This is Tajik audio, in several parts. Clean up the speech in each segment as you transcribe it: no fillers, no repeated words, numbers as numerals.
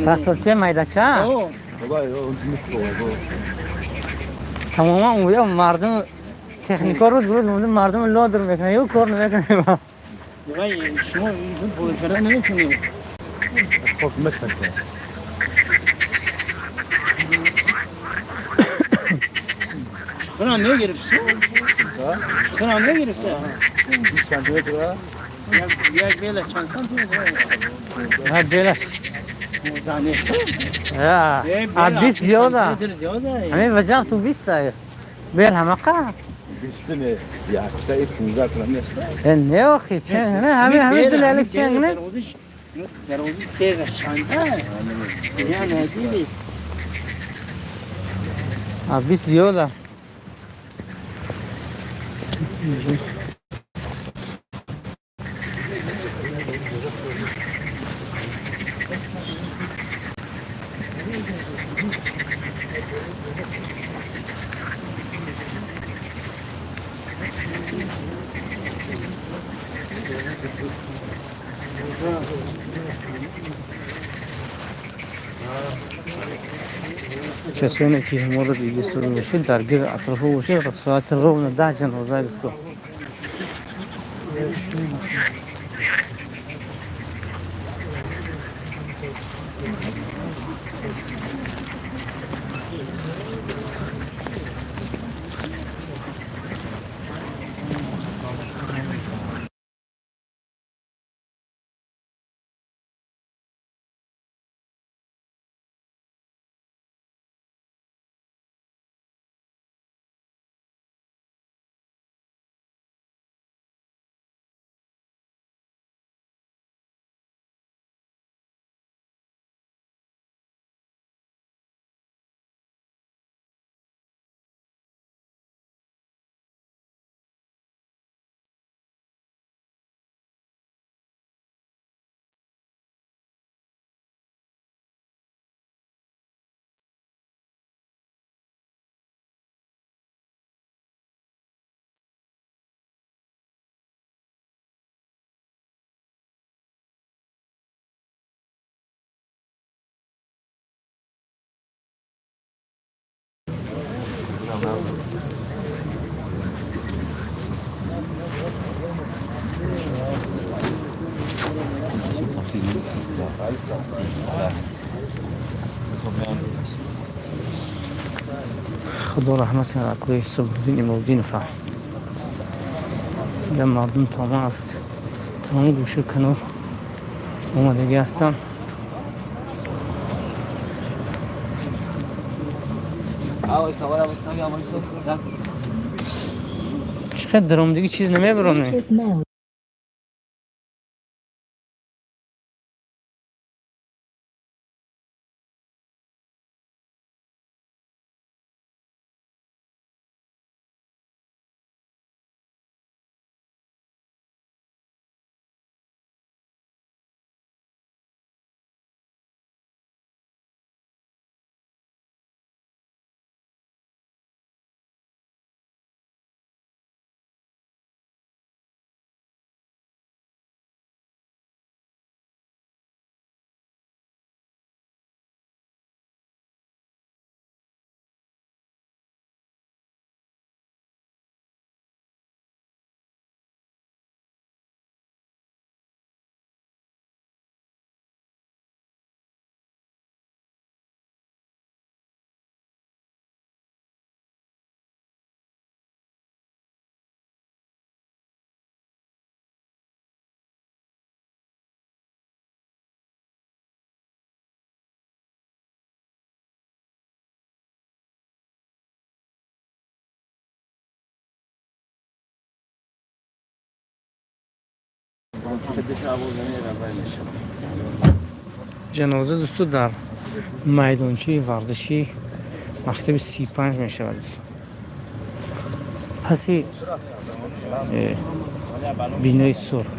Тракторча майдача? Тамоман ӯя мардум техника рӯз рӯз мардум лодр мекунад, ё кор намекунад. Шумо бой карда наметунед. Чуқурам мегирифт. Чуқурам мегирифт. 20 сантиметр. Як бела чанд сантиметр? Ҳа, бела. А 20 зиёда. Ҳамин ваҷам ту 20 та. Бел ҳамақа? 20 не, якта 15 та нест. Не охи, чен, не, ҳамин ҳамин дилалик чен, не? Дарозиш тега чанда? Я надиди. А 20 зиёда. Касоне ки моро дида истода бошед, дар гирди атрофо бошед, соати ровно 10 ҷаноза дӯсто. Худо раҳмат кунад акои Субҳиддин Имомуддинова. Дар мардум тома аст, тамоми гӯшу канор омадагӣ ҳастанд. Чӣ қадр даромадагӣ чиз намебаронем. Ҷаноза дӯсто дар майдончаи варзишӣ мактаби 35 мешавад. Паси бинои сурх.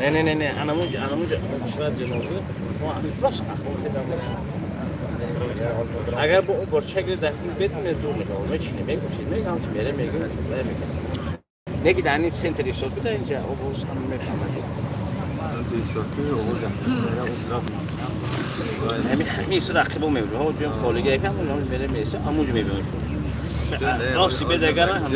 Не, не, не, не, анамуҷа, анамуҷа, агар бо шакли дахил бетуне зур мекунам, мечине, мегӯшид, мегам, чи мере, мегӯ, мегӯ. Не ки дар ин центр истод буда инҷа, обоз ҳам мефаҳмад. Ҳамин ҳамин истод ақибо мебуд, ҳо ҷои холига якам, мере мереса, амуҷа мебинам. Рости бедагара ҳам.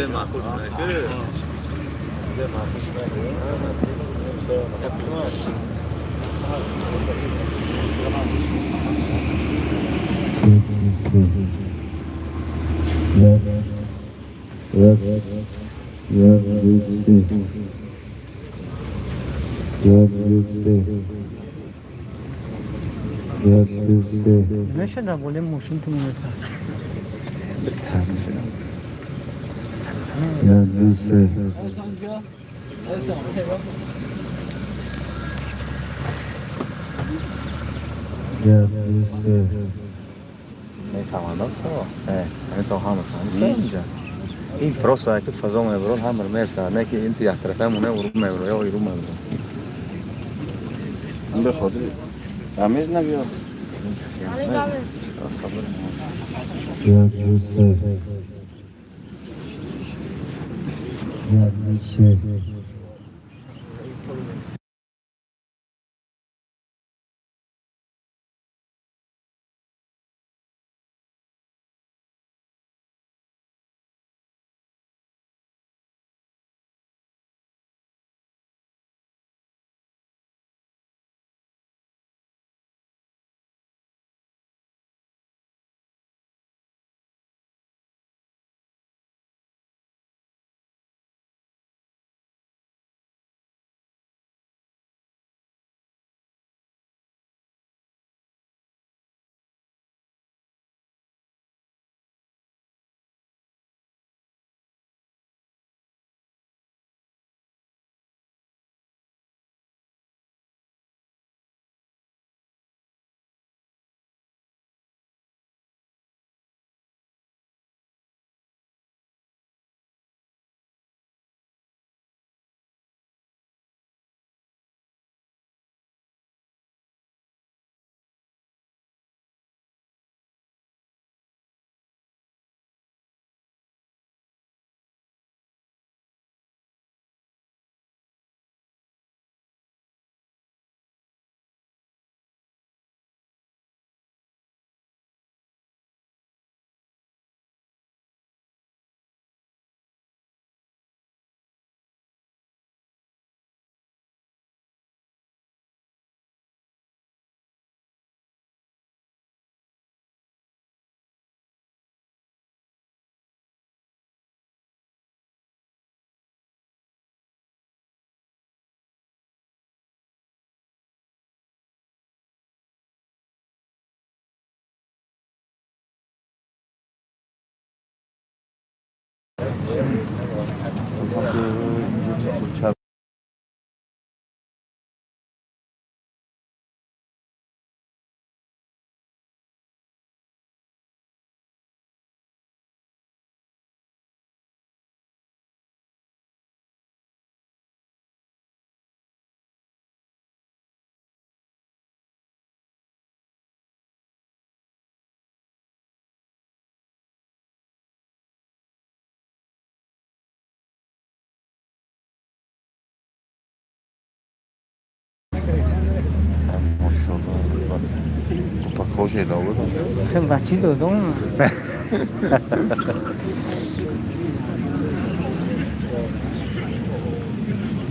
Меша дар болои мошин ту мемета. Ин просто ки фазо мебарод, ҳамр мерсад, не ки ин яктарафа мона уру мебаро ё иру мебаро. Ба хотири амир набиё. Бачи додом.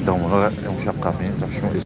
Домола имшаб қабин шумо.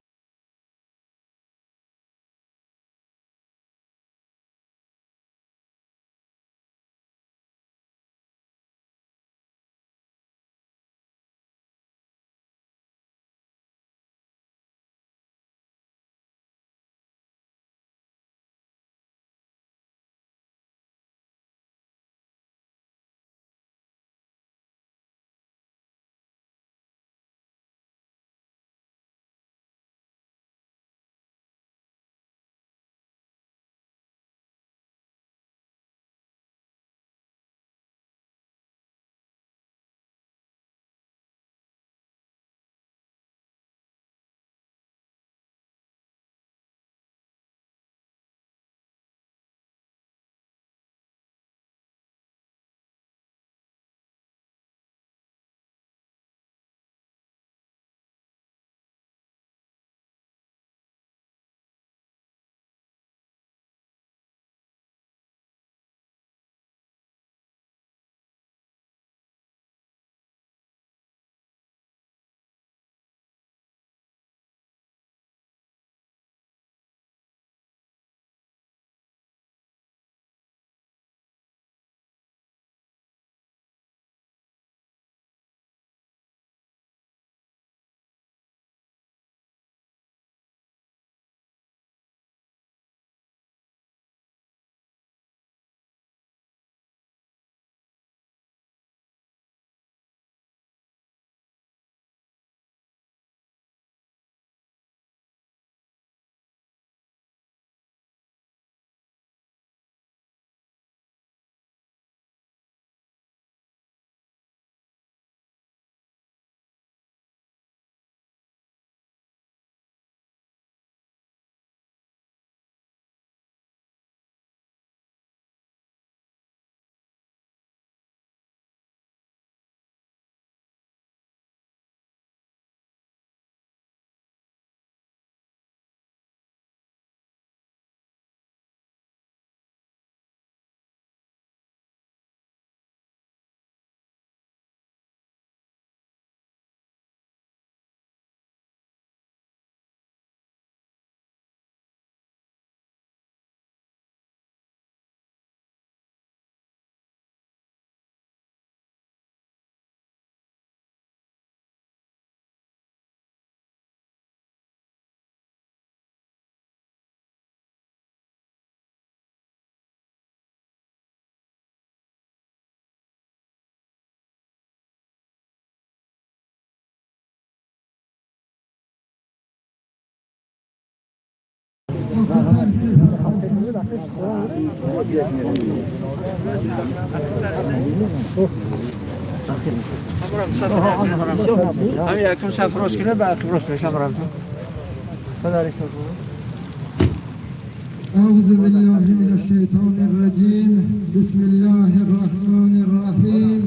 أعوذ بالله من الشيطان الرجيم. بسم الله الرحمن الرحيم.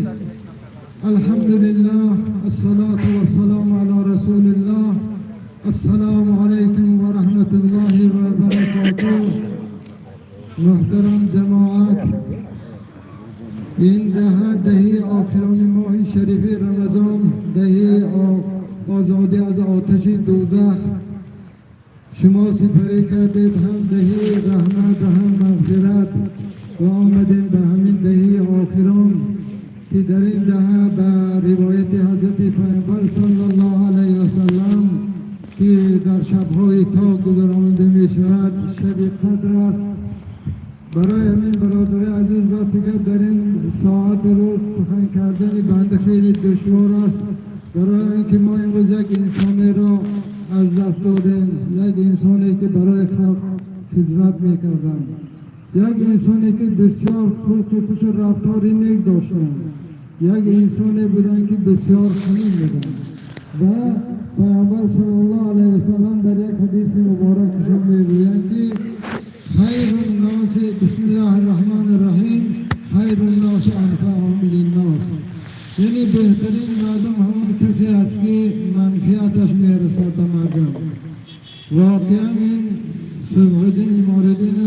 الحمد لله، الصلاة والسلام على رسول الله. السلام عليكم ورحمة الله وبركاته. محترم جماعت، این دهه، دهه آخران ماه شریف رمضان، دهه آزادی از آتش دوزخ شما سپری کردید، هم دهه رحمت و هم مغفرت و آمدیم به همین دهه آخران که در این دهه به روایت حضرت پیامبر صلی الله علیه وسلم که در شبهای طاق گذرانده می شود، شب قدر است. برای همین برادر عزیز، وقتی که در این ساعت روز سخن کردن بنده خیلی دشوار است، برای اینکه ما امروز یک انسانی را از دست دادیم، یک انسانی که برای خلق خدمت میکردن، یک انسانی که بسیار خلق خوش و رفتاری نیک داشتند، یک انسانی بودن که بسیار حلیم بودند. و پیامبر صلی الله علیه وسلم در یک حدیث مبارکشون میگویند که خیر الناس، بسم الله الرحمن الرحیم، خیر الناس انفعهم للناس، یعنی بهترین مردم همون کسی است که منفعتش میرسد به مردم. واقعا این صبح‌الدین موردین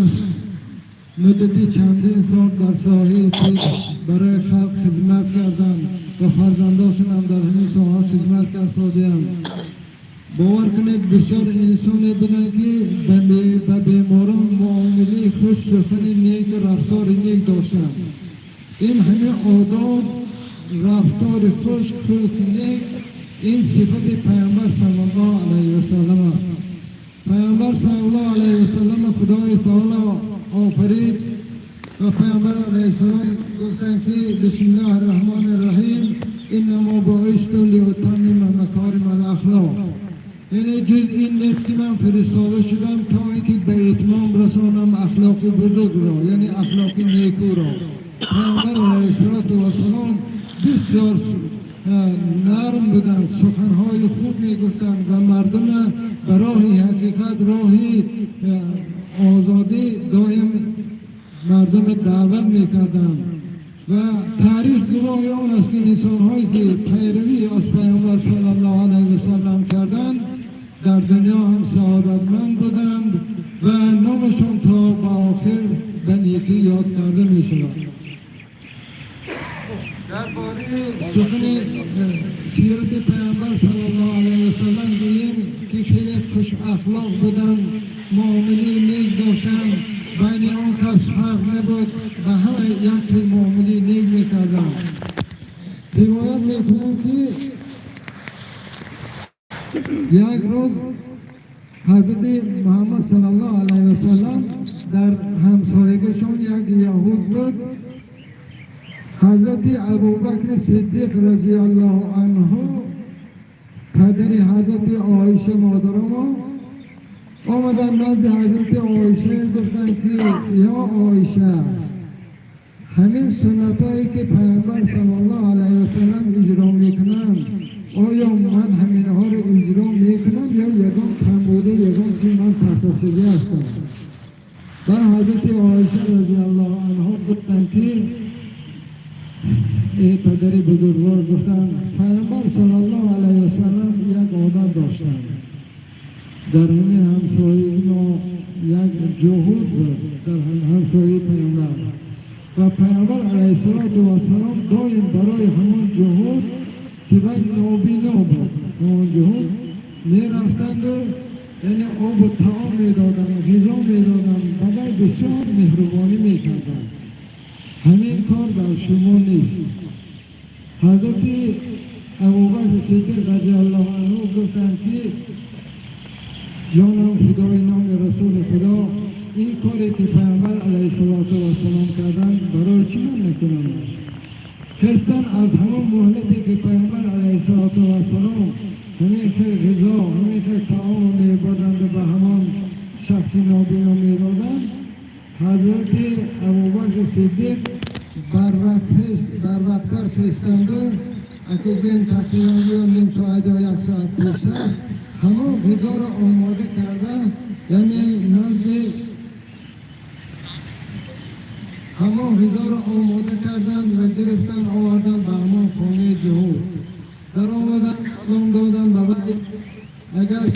مدتی چندین سال در ساحه طب برای خلق خدمت کردن و فرزنداشون هم در همین ساحه خدمت کردن. باور کنید، بسیار انسانی بودن که به بیماران معامله خوش، سخن نیک و رفتار نیک داشتن. این همه آداب، رفتار خوش، خلق نیک، این صفت پیامبر صلی الله علیه وسلم است. پیامبر صلی الله علیه وسلم خدای تعالی آفرید و پیامبر علیه السلام گفتند که بسم الله الرحمن الرحیم، انما بعثت لاتمم مکارم الاخلاق، یعنی جز این نیست که من فرستاده شدم تا اینکه به اتمام رسانم اخلاق بزرگ را، یعنی اخلاق نیکو را. پیامبر علیه السلام بسیار نرم بودند، سخنهای خوب میگفتند و مردم به راه حقیقت، راه آزادی دائم مردم دعوت میکردند. و تاریخ گواه آن است که انسانهایی که پیروی از پیامبر صلی الله علیه وسلم کردند، در دنیا هم سعادتمند بودند و نامشان تا به آخر به نیکی یاد کرده می شود. درباره سخن سیرت پیامبر صلی الله علیه وسلم گوییم که خیلی خوش اخلاق بودند، معامله نیک داشتند، بین آن کس فرق نبود و همه یک معامله نیک میکردند. روایت میکنند که یک روز حضرت محمد صلی الله علیه وسلم در همسایگشان یک یهود بود. حضرت ابوبکر صدیق رضی الله عنه، پدر حضرت عایشه مادر ما، آمدن نزد حضرت عایشه، گفتند که یا عایشه، همین سنت هایی که پیامبر صلی الله علیه وسلم اجرا میکنند، آیا من همینها رو اجرا میکنم یا یگان کمبوده، یگان که من پس هستم؟ و حضرت عایشه رضی الله عنها گفتند که ای پدر بزرگوار، گفتند پیامبر صلی الله علیه وسلم یک عادت داشتند. در همین همسایه ما یک جهود بود، در همسایه پیامبر، و پیامبر علیه السلام دایم برای همون جهود که وی نابینا بود، همون جهود میرفتند و یعنی آب و طعام میدادند، غذا میدادند و وی بسیار مهربانی میکردند. همین کار در شما نیست. حضرت ابوبکر صدیق رضی الله عنه گفتند که جانم فدای نام رسول خدا، این کاری که پیامبر علیه السلام کردن، برای چی من نکنم؟ خستن از همون مهلتی که پیامبر علیه السلام همین خیلی غذا، همین خیلی طعام میبردند به همان شخص نابینا. حضرت ابوبکر صدیق بر وقت‌تر خیستند و اکو بین تقریبا نیم ساعت یا یک ساعت پیشتر همون غذا را آماده کرده، یعنی نزد همون غذا را آماده کردن و گرفتن آوردن به همان خانه جهود در آمدن، سلام دادن به وی. اگر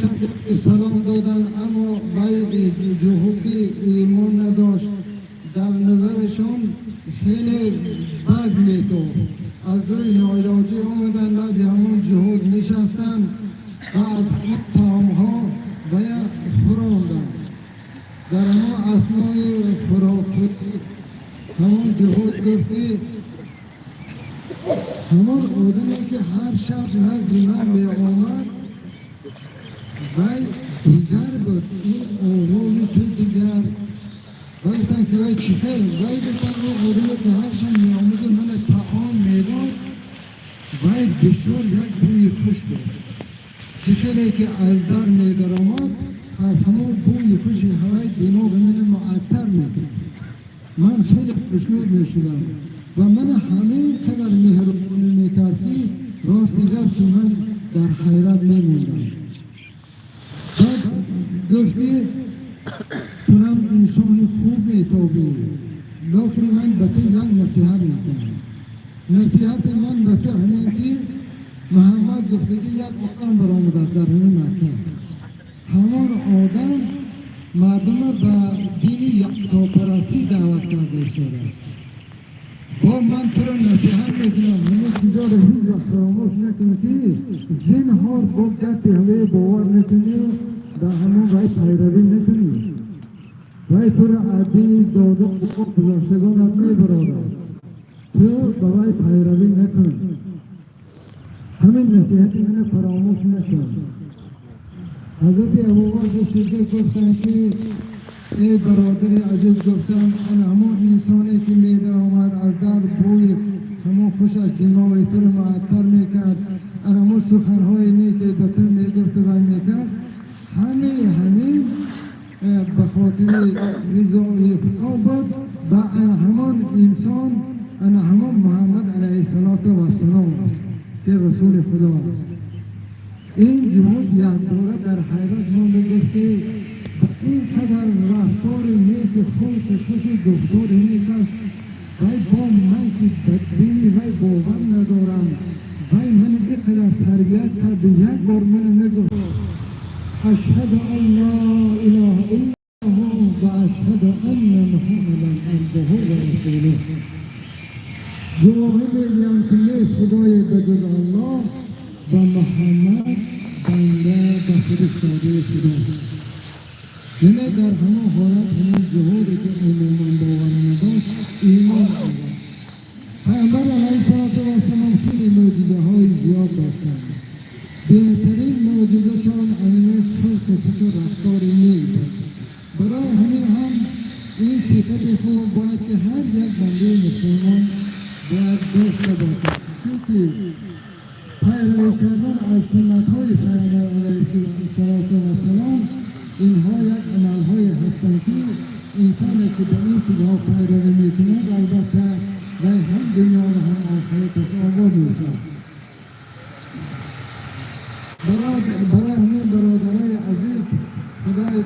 سلام دادن اما وی جهودی ایمان نداشت، در نظرشان خیلی بد میتافت. از روی ناراضی آمدن بعد همون جهود نشستن و از همون طعامها و خوراندن. در همان اثنای خوراک همون جهود گفت که همان آدمی که هر شب نزد من می آمد وی دیگر بود، این آواز تو دیگر. و گفتن که وی چی خیر؟ وی گفتن او آدمی که هر شب می آمد و من طعام میداد وی بسیار یک بوی خوش داشت. چه خیلی که از در می در آمد از همون بوی خوش هوای دماغ من معطر میکرد، من خیلی خوشنود میشدم و من همین قدر مهربانی میکرد که راست دیگر که من در حیرت میموندم. بعد گفت که تو هم انسان خوب میتابی، لکن من به تو یک نصیحت میکنم. نصیحت من به تو همین که محمد گفته که یک آدم برآمده است در همین مکه، همان آدم مردم به دین یکتاپرستی دعوت کرده ایستاده است. با من تو را نصیحت میکنم همه چیزا رو هیچ وقت فراموش نکنی که زنهار با گپ هوی باور نکنی و به همون وی پیروی نکنی. وی تو را از دین داده و گذشتگانت میبرارد، تو به وی پیروی نکن. همین نصیحت من فراموش نکن. حضرت ابوبکر صدیق گفتند که ای برادر عزیز، گفتم انا همون انسانی که می در آمد از در بوی همون خوش از دماغ تو رو معطر میکرد، انا همون سخنهای نیک که به تو میگفت و میکرد، همه همین به خاطر رضای خدا بود و انا همان انسان، انا همان محمد علیه الصلاة والسلام است که رسول خدا است. این جهود یک باره در حیرت مانده، گفت که این قدر رفتار نیک خوش خوش گفتار نیک است، وی با من که بدبینی وی باور ندارم، وی من اینقدر تربیت کرد، یک بار من نگفت اشهد ان لا اله الا الله و اشهد ان محمدا عبده و رسوله. گواهی میدیم که نیست خدای به جز الله و محمد بنده و فرستاده خداست. یعنی در همان حالت همون جهودی که عموما باور نداشت ایمان آورد. پیامبر علیه الصلاة والسلام خیلی معجزه های زیاد داشتند. بهترین معجزهشان همین خلق خوش و رفتار نیک بود. برای همین هم این صفت خوب باید که هر یک بنده مسلمان باید داشته باشد، چون پیروی کردن از سنت های پیامبر علیه الصلاة والسلام اینها یک عمل های هستند که انسانی که به این چیزها پیروی میکند البته و هم دنیا و هم آخرتش آباد میشود. برای همین برادرای عزیز، خدای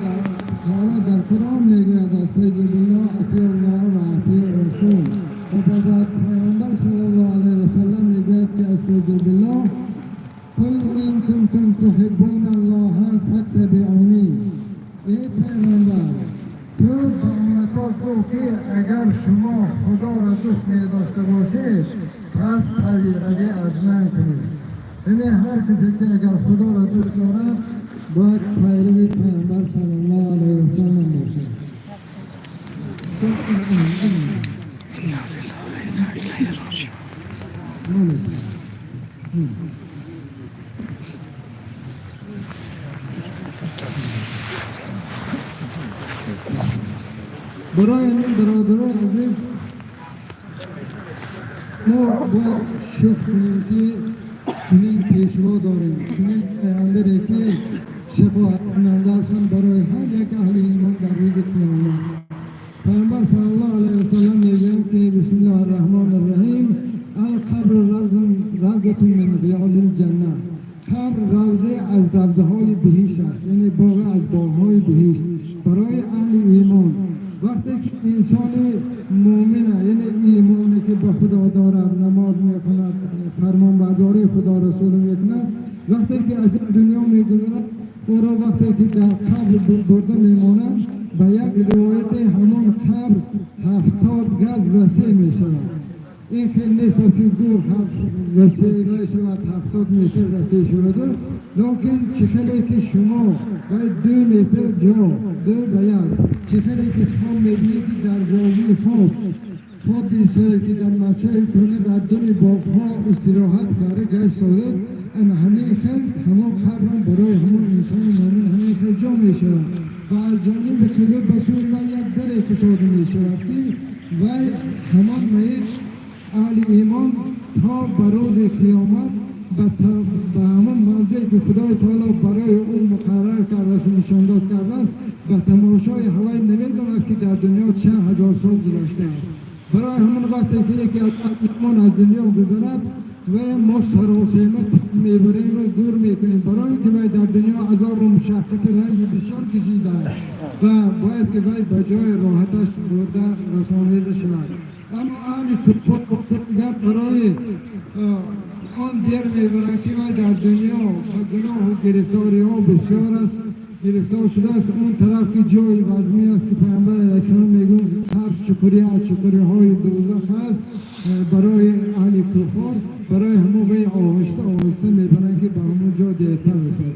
تعالی در قرآن میگوید استعینوا بالله اطیعوا الله و اطیعوا الرسول، و بعد پیامبر صلی الله علیه و سلم میگوید که استعینوا بالله قل ان کنتم تحبون الله فاتبعونی. ای پیغمبر، تو به امتا گو که اگر شما خدا را دوست می داشته باشید پس پیروی از من کنید. یعنی هر کسی که اگر خدا را دوست دارد باید پیروی پیامبر صلی الله علیه و سلم باشد. برای این برادران عزیز، ما باید شکر کنیم که چنین پیشوا داریم، چنین پیامبری که شفاعت کننده هستند برای هر یک اهل ایمان در روز قیامت. پیامبر صلی васеъ мешавад. Ин хел нест ки гур васеъ мешавад, 70 метр васеъ шуда, лекин чӣ хеле ки шумо вай 2 метр ҷо 2 ба 1, чӣ хеле ки хоб мебинед, ки дар ҷои хоб дисое, ки дар масҷиди кӯҳна дар дуни боғҳо истироҳат карда гашт созад, ана ҳамин хел ҳамон қабрам барои ҳамон инсони мӯмин ҳамин хел ҷо мешавад ва аз ҷониби қибла ба сӯи вай як даре кушода мешавад, ки вай ҳамон майит аҳли имон то ба рӯзи қиёмат ба ҳамон мавзее, ки Худои Таоло барои ӯ муқаррар кардааст, нишондод кардааст, ба тамошои ҳавай намедонад, ки дар дунё чанд ҳазор сол гузаштааст. Барои ҳамон вақте ки яке аз имон аз дунё гузарад, вай мо саросема мебарем ва гур мекунем, барои ки вай дар дунё азобу мушаққати ранҷи бисёр кашидааст ва бояд ки вай ба ҷои роҳаташ бурда расонида шавад. Аммо аҳли куффор барои он дер мебаранд, ки вай дар дунё ба гуноҳу гирифториҳо бисёр аст, гирифтор шудааст. Он тараф ки ҷои вазмӣ аст, ки Паёмбар алайҳиссалом мегӯяд, ҳар чуқурӣ аз чуқуриҳои дӯзах аст барои аҳли куффор. Барои ҳамон вай оҳиста оҳиста мебаранд, ки ба ҳамон ҷо дертар расад.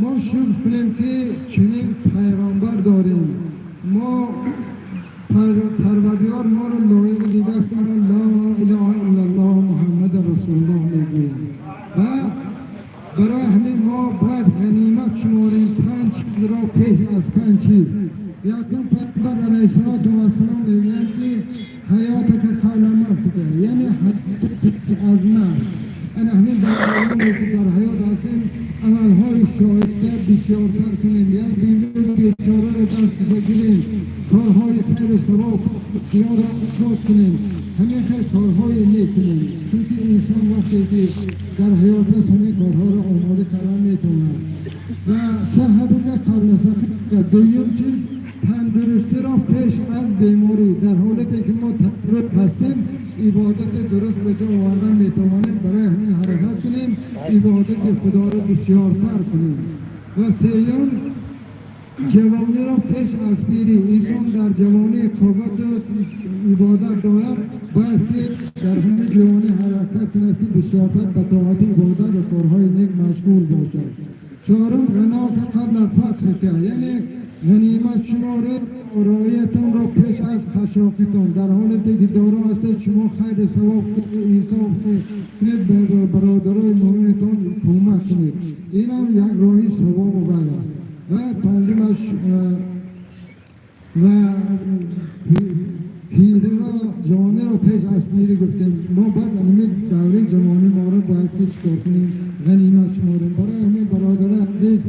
Мо шукр кунем, ки чунин пайғомбар дорем. Мо Парвардигор моро лоиқ дидааст, ки мо ла илаҳа иллаллоҳ Муҳаммад расулуллоҳ мегӯем ва барои ҳамин мо бояд ғанимат шуморем панҷ чизро пеш аз панҷ чиз. Якум, Пайғамбар алайҳиссалоту вассалом мегӯянд, ки ҳаётака қабла мавтика, яъне ҳаёт аз марг. Ана ҳамин дар айёме, ки дар ҳаёт ҳастем, амалҳои шоиста бисёртар кунем, як бечораро даст гирем, корҳои хайру савоб зиёдро исбот кунем, ҳамин хел корҳои нек кунем, чунки инсон вақте ки дар ҳаёт аст, ҳамин корҳоро омода кардан метавонад. Ва саҳатака қабла сақамика. Дуюм чиз, тандурустиро пеш аз беморӣ. Дар ҳолате ки мо тандуруст ҳастем, ибодати дуруст ба ҷо овардан метавонем. Барои ҳамин ҳаракат кунем, ибодати Худоро бисёртар кунем. Ва сеюм, ҷавониро пеш аз пирӣ. Инсон дар ҷавонӣ қуввату ибодат дорад, бояд ки дар ҳамин ҷавонӣ ҳаракат кунад, ки бисёртар ба тоати, ибодат ва корҳои нек машғул бошад. Чорум, ғинока қабла фақрика, яъне ғанимат шуморед дороиятонро пеш аз қашшоқитон. Дар ҳолате ки доро ҳастед, шумо хайру савоб, инсоф кунед, ба бародарои мӯминатон кӯмак кунед. Инам як роҳи савобу вай аст. Ва панҷумаш, ва пириро, ҷавониро пеш аз пирӣ гуфтем. Мо бояд ҳамин давраи ҷавонӣ моро бояд ки чикор кунем? Ғанимат шуморем. Барои ҳамин, бародарои азиз,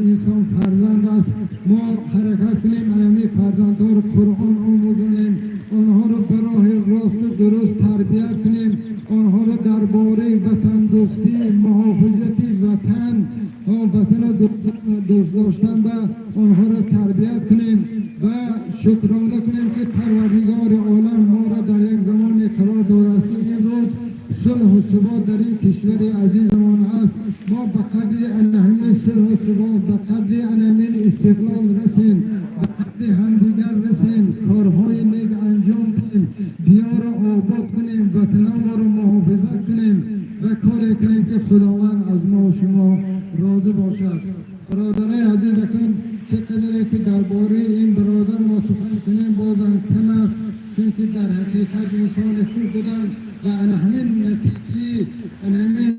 инсон фарзанд аст. Мо ҳаракат кунем, ҳамин фарзандҳоро Қуръон омӯзонем, онҳоро ба роҳи росту дуруст тарбият кунем, онҳоро дар бораи ватандӯстӣ, муҳофизати ватан, ватана дӯст доштан ба онҳоро тарбият кунем ва шукрона кунем, ки Парвардигори олам моро дар як замоне қарор додааст, ки ин рӯз сулҳу субот дар ин кишвари азизамон ҳаст. Мо ба қадри ана ҳамин сулҳу субот, ба қадри ана ҳамин истиқлол расем, ба қадри ҳамдигар расем, корҳои нек анҷом диҳем, диёро обод кунем, ватанамонро муҳофизат кунем ва коре кунем, ки Худованд аз мо шумо розӣ бошад. Бародарои азиз, акун чӣ қадаре ки дар бораи ин бародар мо сухан кунем, бозам кам аст, чунки дар ҳақиқат инсони хуб буданд ва ана ҳамин натиҷаи ана ҳамин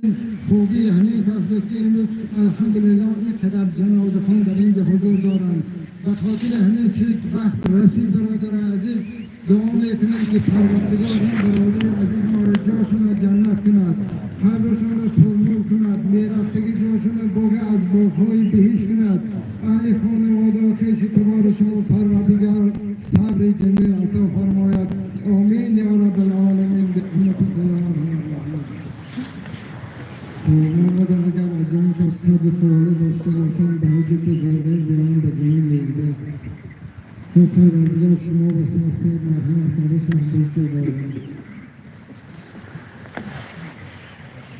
хубии ҳамин кас буд, ки имрӯз, алҳамдулиллоҳ, ин қадар ҷанозахон дар инҷа ҳузур доранд. Ба хотири ҳамин чиз вақт расид. Бародари азиз, дуо мекунем, ки Парвардигор ин бародари азиз моро ҷошонро ҷаннат кунад, қабршонро пурнур кунад, мерафтаги ҷошонро боғе аз боғҳои биҳишт кунад. Аҳли хонавода ва хеши табори шумо Парвардигор сабри ҷамил ато фармояд. Омин ё раббал оламин. Биҳурмати Ман агар аз он кас қабри холӣ дошта бошам, ба ҳуҷҷати ғайр биём ба замин мегирад. То Парвардигор шумо ба сафед марҳамат карда дӯст дорам.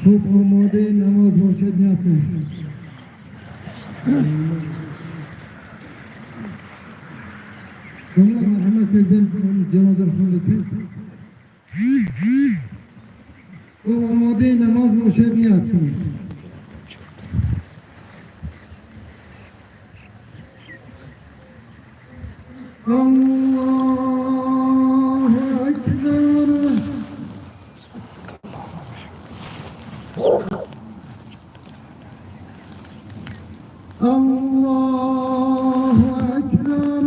Хуб, омодаи намоз бошед, ният кунед. Домла, марҳамат кунед, ҷанозаро хонда. омодаи намоз бошед, ният кунед. Аллоҳу акбар. Аллоҳу акбар.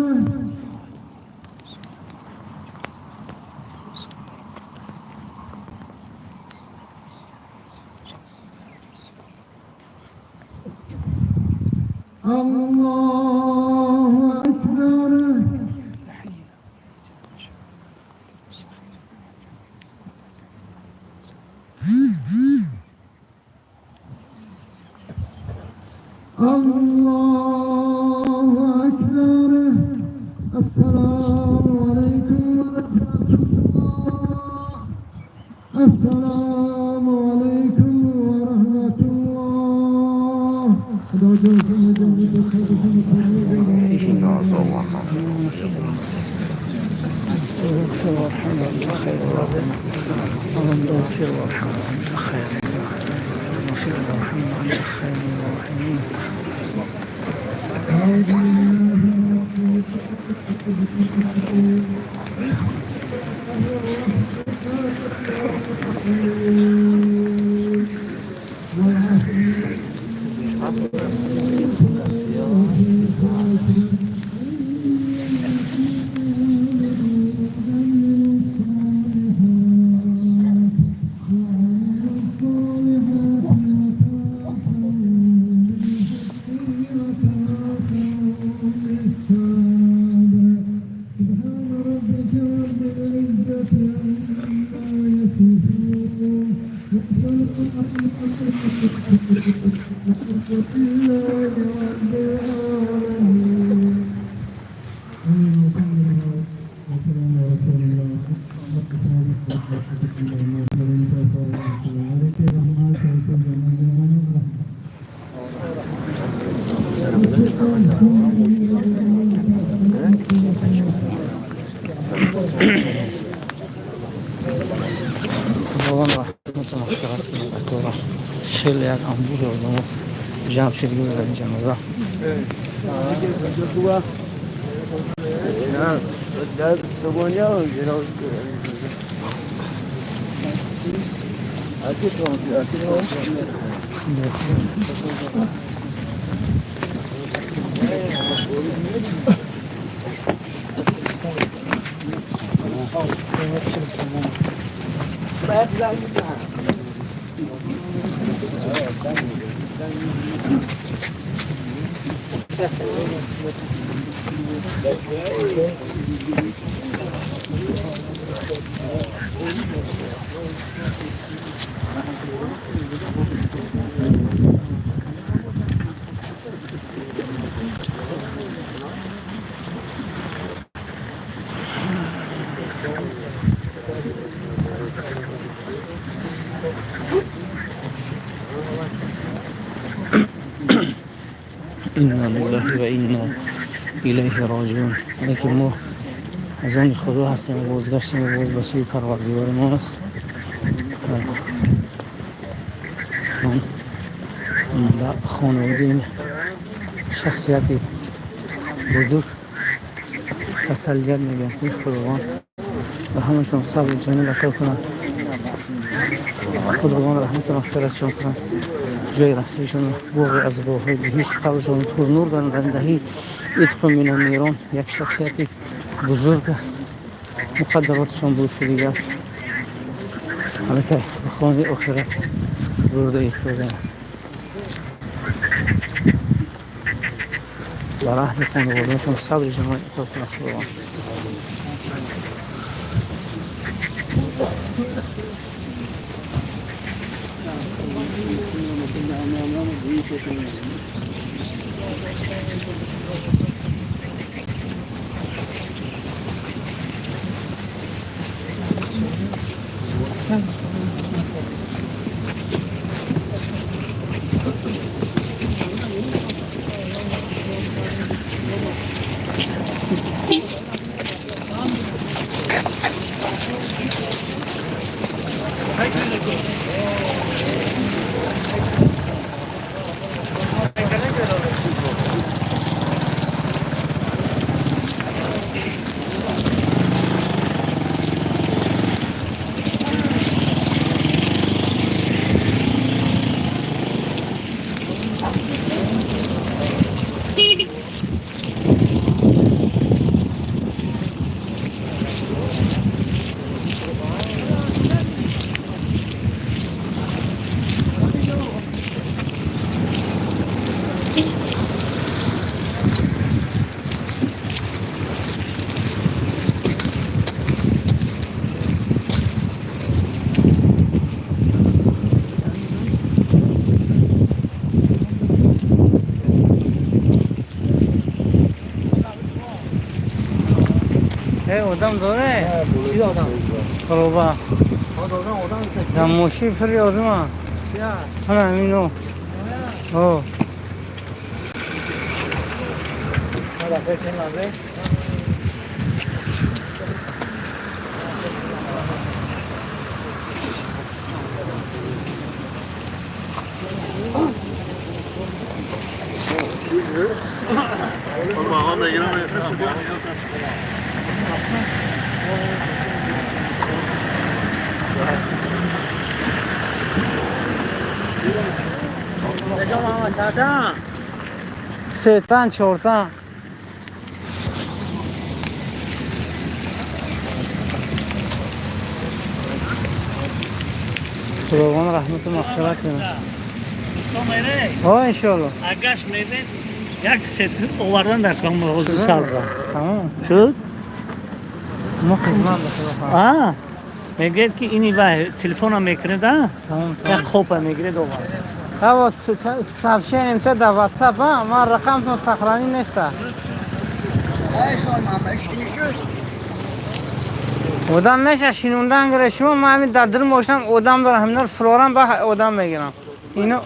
Аллоҳу акбар. Аллоҳу акбар. Ассалому алайкум ва раҳматуллоҳ. Ассалому алайкум ва раҳматуллоҳ. Худо ҷойшон ҷаннат бахшад. اغفر وارحم وانت خير الراحمين. اللهم اغفر وارحم وانت خير الراحمين. اغفر وارحم وانت خير الراحمين. أعوذ بالله من سبحان ربك رب العزة عما يصفون والحمد لله رب العالمين. Худованд раҳмату мағфират кунад акора. Хеле як анбӯҳи одамо ҷамъ шуд дар ин ҷаноза. Инна лиллаҳи ва инна илайҳи роҷиун. Лекин мо аз они Худо ҳастем ва бозгаштем ва боз ба сӯи Парвардигори мо аст. Ман ба хонаводаи ин шахсияти бузург тасаллият мегӯям, ки Худованд ба ҳамашон сабру ҷамил ато кунад. Худованд раҳмату мағфиратшон кунад. Ҷои рафтанашон боғе аз боғҳои биҳишт, қабршон пурнур гардондаҳӣ, итқу мин аннирон. Як шахсияти бузург муқаддаротшон буд шудагиаст. Аллакай ба хонаи охират бурда истодаем. Бар аҳли хонаводаашон сабри ҷамил ато кунад Худованд. Одам дора? Чӣ одам? Хулоба. Одам Дар мошин пури одама. Ҳана ҳамино. О. Сетан, чортан. Худованд раҳмату мағфират кунад. О, иншоалло. Агаш мебед як сет овардан дар салра. Тамом. Шуд? Мо хизмат ба Худо хоҳем. А, мегӯяд ки ини вай телефонам мекунед, а? Тамом. Як хопа мегиред овард. А вот сообщением то да WhatsApp, а? Ман рақамтон сохранӣ неста. Одам меша шинондан гире шумо ман ҳамин дар дил мошинам одам дорам ҳаминро фурорам ба одам мегирам. Ино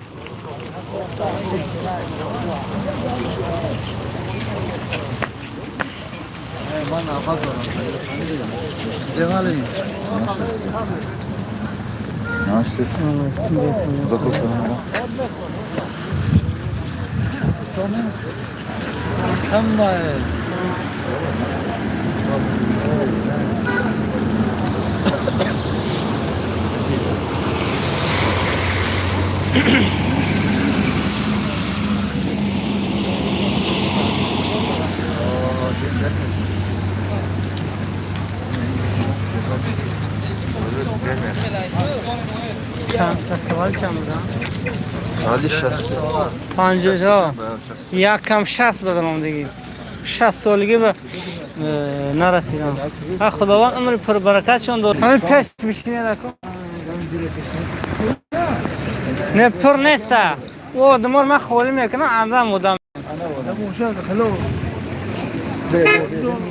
Чанд будам? 50 як кам 60 бадаром диги. 60 солагӣ ба нарасидам. Ха Худованд умри пурбаракатшон дод. Ҳамин пеш мишинед ако. Не пур неста. О, одамор ман холӣ мекунам, андам одам.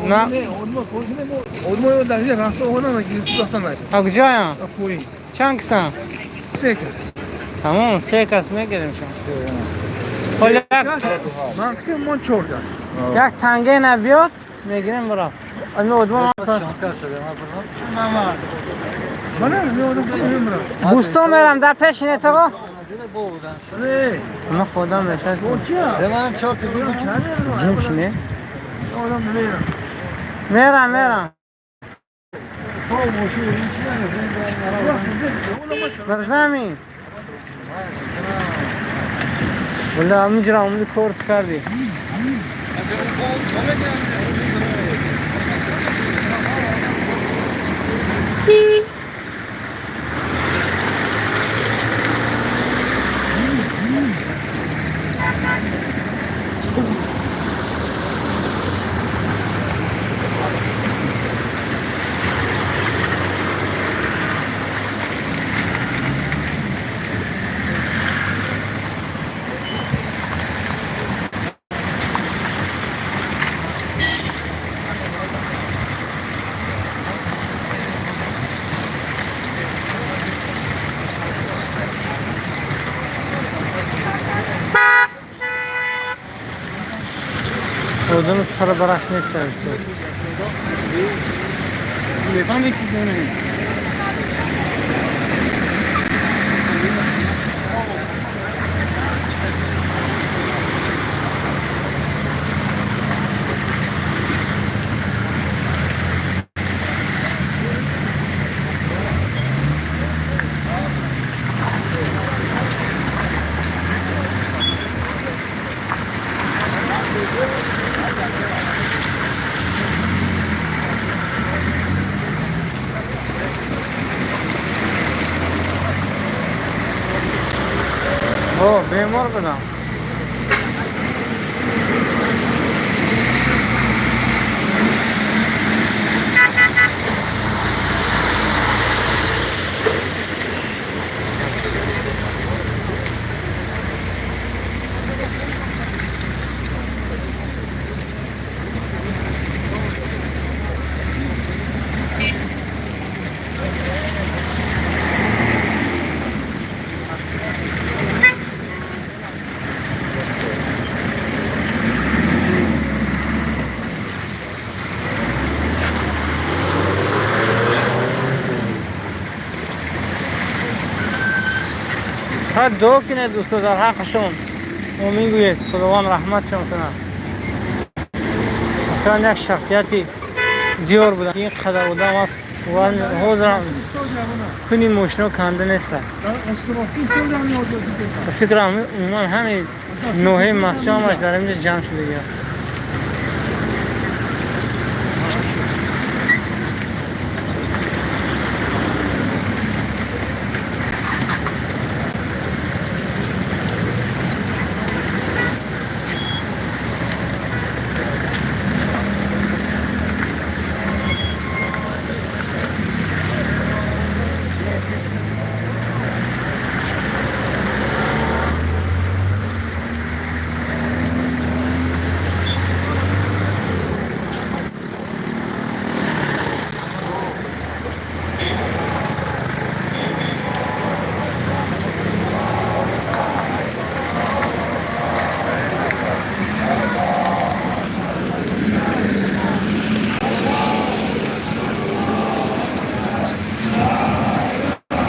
На. А куҷоям? Чанд касам? Тамом, се кас мегирем шумо. Хол як танге набиёд, мегирем бирав. Ами одмо бӯстон мерам дар пеши нетаво. Ма худам мешад. Ҷим шине? Мерам, мерам. Бар замин. Валла ҳаминҷура омади корт кардӣ. Одами сара бараш нест. О, бемор будам. Хай дуо кунед дӯсто дар ҳаққашон, омин гӯед, Худованд раҳматшон кунад. Воқеан як шахсияти диёр буданд. Ин қадар одам аст ва ҳозирам куни мошино канда неста. Ба фикрам, умуман ҳамин ноҳияи Мастчоҳ ҳамаш дар инҷа ҷамъ шудагӣ аст.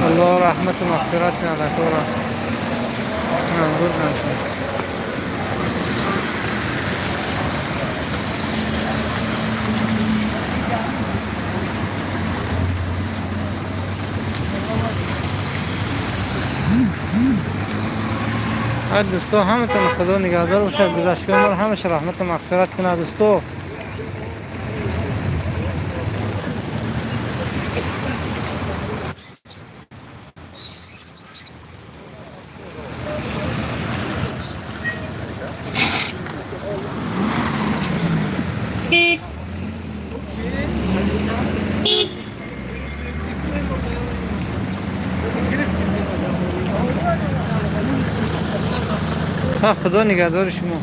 Аллоҳ раҳмату мағфират кунад акора, бурданшон. Дӯсто, ҳаматон Худо нигаҳдор бошад, гузаштагонро ҳамаша раҳмату мағфират кунад дӯсто. Худо нигаҳдори шумо.